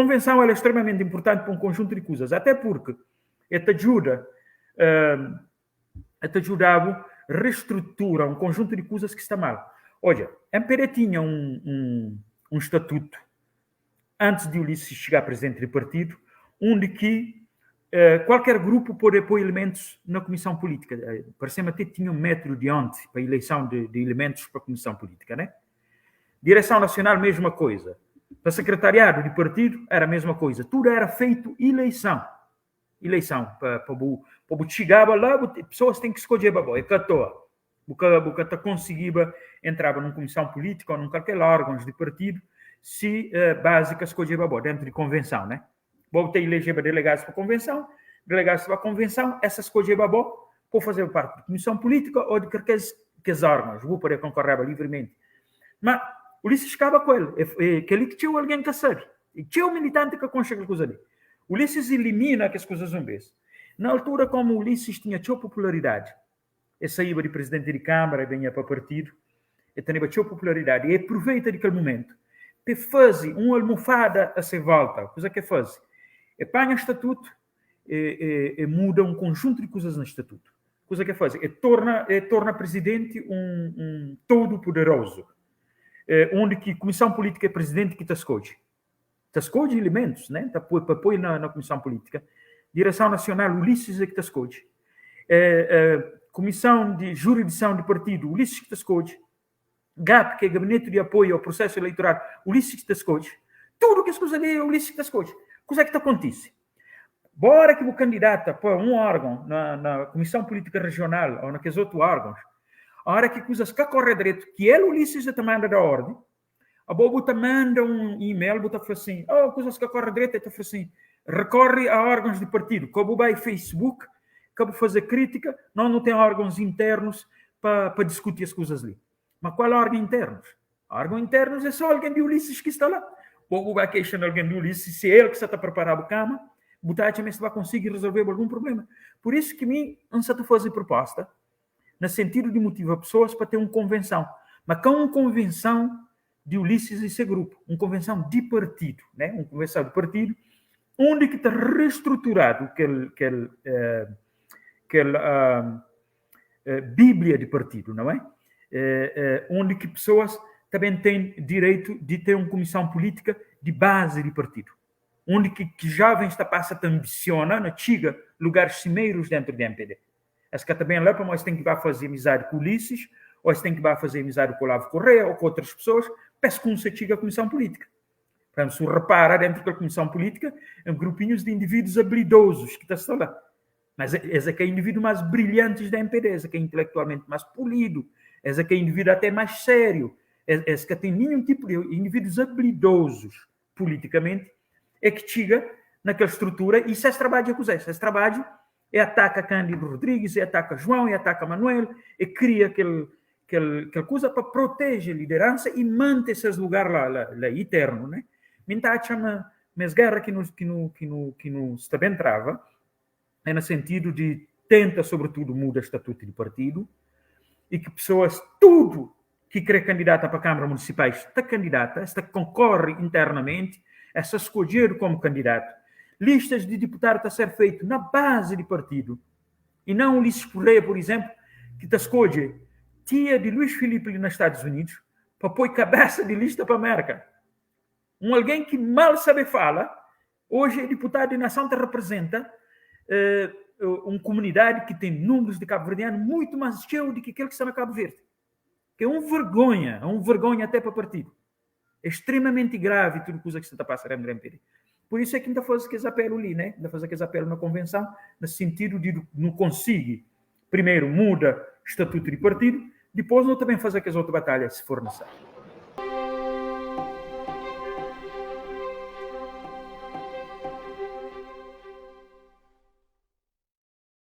Konvensãu el é stremamenti inpurtanti pa un konjuntu di kuzas, até purki el ta djuda el ta djuda-bu restrutura un konjuntu di kuzas ki sta mal. Odja, MPD tinha un un un statutu antis di Ulisses txiga presidenti di partidu, undi ki kualker grupu pode poi elementus na kumison pulítika. Parse-m até tinha un métudu di onti pa ileison di elementus pa kumison pulítika, né? Direson nasional, mesma koiza. Pa sekretariadu di partidu, era mesma koiza. Tudu era feitu ileison. Ileison pa pa bu pa bu txigaba la, bu pesoas ten ki skodjeba bo, é ka atoa. Bu ka bu ka ta konsigiba entraba nun kumison pulítika o nun kalker órgons di partidu si bazi ka skodjeba bo dentu di konvensãu, né? Bo bu ta ilejeba delegadus pa konvensãu, delegadus ta ba konvensãu, es ta skodjeba bo pa bu fazeba parti di kumison pulítika o di kalker kes órgons, bu pode konkorreba livrimenti. Ma Ulisses kaba ku el, e kel-li ki txeu algen ka sabe, i txeu militanti ka konxe kel kuza li. Ulisses ilimina kes kuzas un bes. Na altura, komu Ulisses tinha txeu popularidadi, E saíba di prizidenti di Kâmara e benha pa partidu, e teneba txeu popularidadi e apruveita di kel mumentu pa e faze un almofada a se volta. Kuza ki e faze? E panha statutu e e muda un konjuntu di kuzas na statutu. Kuza ki e faze? E torna e torna prizidenti un un todo poderozu, undi ki kumison pulítika é prizidenti ki ta skodje. Ta skodje ilimentus, né? Ta poi pa poi na na kumison pulítika. Direson nasional, Ulisses é ki ta skodje. Kumison di juridisãu di partidu, Ulisses ki ta skodje. GAP, ki é Gabinetu di Apoiu ao Prosesu Eleitoral, Ulisses ki ta skodje. Tudu kes kuza li é Ulisses ki ta skodje. Kuzé ki ta kontise? Bora ki bu kandidata pa un órgon na na Kumison Pulítika Rejional ô na kes otu órgons, óra ki kuzas ka kóre dretu, ki el Ulisses é ta manda da órdi, Abo bu ta manda un email, bu ta fla sin, oh, kuzas ka kóre dretu, el ta fla sin, rekorre a órgãos di partidu, ka bu bai Facebook, ka bu faze krítika, nós nu ten órgãos internus pa pa diskuti es kuzas li. Ma kual órgão internus? Órgão internus é só algen di Ulisses ki sta la. Bo bu ba kexa na algen di Ulisses, si é el ki sta ta prepara bu kama, bu ta atxa ma es ta ba konsigi rezolve-bu algun prubléma. Pur isu ki mi N sta ta faze prupósta na sentidu di motiva pesoas pa ten un konvensãu, ma ka un konvensãu di Ulisses i se grupu, un konvensãu di partidu, né? Un konvensãu di partidu undi ki ta restruturadu kel kel kel bíblia di partidu, nau é? Undi ki pesoas ta ben ten direitu di ten un kumisãu pulítika di bazi di partidu, undi ki ki jovens ta pasa ta anbisiona na txiga lugaris simeirus dentru di MPD. Es ka ta ben la pamodi es ten ki ba faze amizadi ku Ulisses, ô es ten ki ba faze amizadi ku Olavo Correa ô ku otras pesoas pa es kunsa txiga kumison pulítika. Pur izénplu, si bu repara dentu kel kumison pulítika, é grupinhus di indivídus abilidozus ki ta sta la. Mas es é ka indivídu más brilhantis di MPD, es é ka intelektualmenti más pulidu, es é ka indivídu até más sériu, es ka ten ninhun tipu di indivídus abilidozus pulitikamente é ki txiga na kel strutura i ses trabadju é kuzé? Ses trabadju é ataka Cândido Rodrigues, é ataka João, é ataka Manuel, é kria kel kel kel kuza pa proteje lideransa i mante ses lugar la la la iternu, né? Mi nta atxa ma ma es guerra ki nu ki nu ki nu ki nu sta ben trava é na sentidu di tenta sobretudu muda statutu di partidu i ki pesoas tudu ki kre kandidata pa Kâmara Munisipais ta kandidata, es ta konkorre internamenti, es ta skodjedu komu kandidatu. Listas di diputadu ta ser feitu na bazi di partidu i nãu Ulisses Correia, pur izenplu, ki ta skodje tia di Luís Filipe li na Stadus Unidus pa poi kabesa di lista pa Merka. Un algen ki mal sabe fala, oji é diputadu di nason ta reprezenta un kumunidadi ki ten nunbrus di kabuverdianu muitu más txeu di ki kel ki sta na Kabu Verdi. É un vergonha, é un vergonha até pa partidu. É extremamenti gravi tudu kuza ki sta ta pasa dentru di MPD. Pur isu é ki N ta faze kes apelu li, né? N ta faze kes apelu na konvensãu, na sintidu di nu konsigi, primeru, muda statutu di partidu, dipôs nu ta ben faze kes otu batalha, si for nesesáriu.